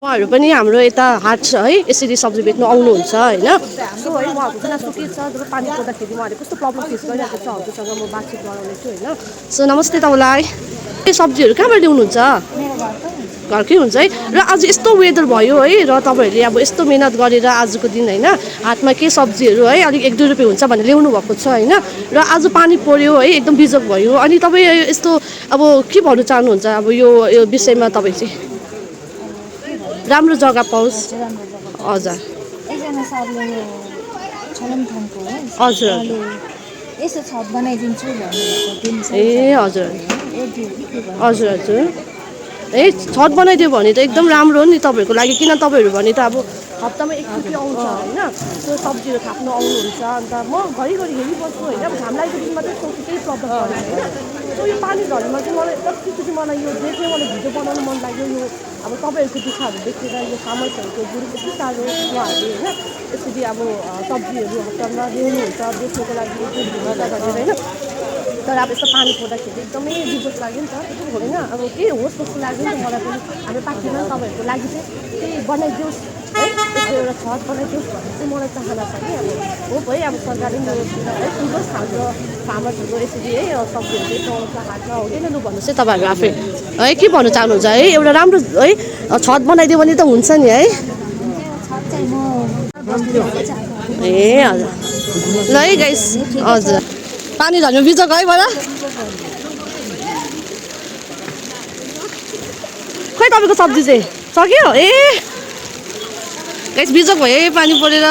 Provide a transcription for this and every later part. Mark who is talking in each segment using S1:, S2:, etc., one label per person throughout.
S1: उहाँहरू पनि हाम्रो यता हाट छ है, यसरी सब्जी बेच्नु आउनुहुन्छ होइन। सो है उहाँहरूको गुनासो के छ, जब पानी पर्दाखेरि उहाँहरूले कस्तो प्रब्लम फेस गरिरहेको छ हजुरसँग म बातचित गराउनेछु होइन। सो नमस्ते तपाईँलाई। यो सब्जीहरू कहाँबाट ल्याउनुहुन्छ? घरकै हुन्छ है। र आज यस्तो वेदर भयो है, र तपाईँहरूले अब यस्तो मिहिनेत गरेर आजको दिन होइन हाटमा के सब्जीहरू है अलिक 1-2 रुपियाँ हुन्छ भनेर ल्याउनु भएको छ होइन। र आज पानी पर्यो है, एकदम बिजोग भयो। अनि तपाईँ यस्तो अब के भन्नु चाहनुहुन्छ अब यो विषयमा? तपाईँ चाहिँ राम्रो जग्गा पाओस्। हजुर
S2: एकजना सरले यो छलमथाङको हो
S1: हजुर
S2: उहाँले यसो छत बनाइदिन्छु भन्नुभएको दिन
S1: ए हजुर
S2: हजुर
S1: हजुर हजुर ए छत बनाइदियो भने त एकदम राम्रो हो नि तपाईँहरूको लागि। किन तपाईँहरू भने त अब हप्तामा एकचोटि आउँछ होइन, त्यो सब्जीहरू थाप्नु आउनुहुन्छ। अन्त म घरिघरि हेरिबस्छु होइन, घाम लागेको दिनमा चाहिँ यस्तो केही प्रब्लम छैन होइन। सो यो पानी झरीमा चाहिँ मलाई कतिचोटि मलाई यो देखेर मलाई भिडियो बनाउनु मन लाग्यो। यो अब तपाईँहरूको दुःखहरू देखेर यो फार्मर्सहरूको जुन यति साह्रो उहाँहरूले होइन यसरी अब सब्जीहरू हप्तामा ल्याउनुहुन्छ बेच्नुको लागि मजा गरेर होइन। तर अब यस्तो पानी पर्दाखेरि एकदमै बिजोग लाग्यो नि त होइन। अब के होस् जस्तो लाग्यो नि त मलाई पनि। हाम्रो पार्टीमा तपाईँहरूको लागि चाहिँ केही बनाइदियोस् है, यस्तो एउटा छत बनाइदियोस् भन्ने चाहिँ मलाई चाहना छ कि। अब होप है अब सरकारले पनि यो है सुन्नुहोस्, हाम्रो फार्मर्सहरू यसरी है सब्जीहरू चाहिँ पाउँछ हाटमा हुँदैन लु भन्नुहोस् है तपाईँहरू आफै है के भन्नु चाहनुहुन्छ है। एउटा राम्रो है छत बनाइदियो भने त हुन्छ नि है।
S2: छत चाहिँ म
S1: ए हजुर ल है गाइस। हजुर पानी झर्नु बिजोग है बडा। खै तपाईँको सब्जी चाहिँ सक्यो ए गाइस बिजोग भयो है पानी परेर।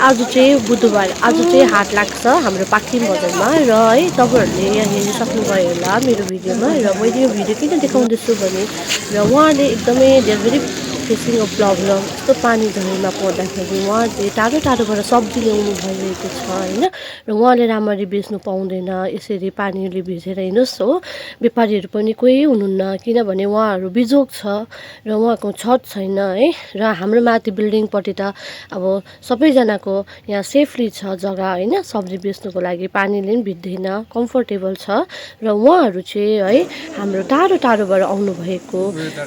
S1: आज चाहिँ बुधबार, आज चाहिँ हाट लाग्छ हाम्रो पाक्किम बजारमा र है तपाईँहरूले यहाँ हेर्न सक्नुभयो होला मेरो भिडियोमा। र मैले यो भिडियो किन देखाउँदैछु भने र उहाँले एकदमै धेरै फेसिङ अ प्रब्लम यस्तो पानी झरीमा पर्दाखेरि उहाँ चाहिँ टाढो टाढोबाट सब्जी ल्याउनु भइरहेको छ होइन। र उहाँले राम्ररी बेच्नु पाउँदैन, यसरी पानीले भिजेर हेर्नुहोस् हो। व्यापारीहरू पनि कोही हुनुहुन्न किनभने उहाँहरू बिजोग छ र उहाँको छत छैन है। र हाम्रो माथि बिल्डिङपट्टि त अब सबैजनाको यहाँ सेफली छ जग्गा होइन, सब्जी बेच्नुको लागि पानीले पनि भिज्दैन, कम्फोर्टेबल छ। र उहाँहरू चाहिँ है हाम्रो टाढो टाढोबाट आउनुभएको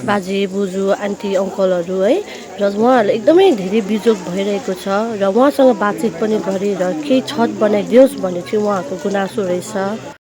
S1: बाजे बोजू आन्टी अङ्कलहरू है। र उहाँहरूलाई एकदमै धेरै बिजोग भइरहेको छ र उहाँसँग बातचित पनि गरेर केही छत बनाइदियोस् भन्ने चाहिँ उहाँहरूको गुनासो रहेछ।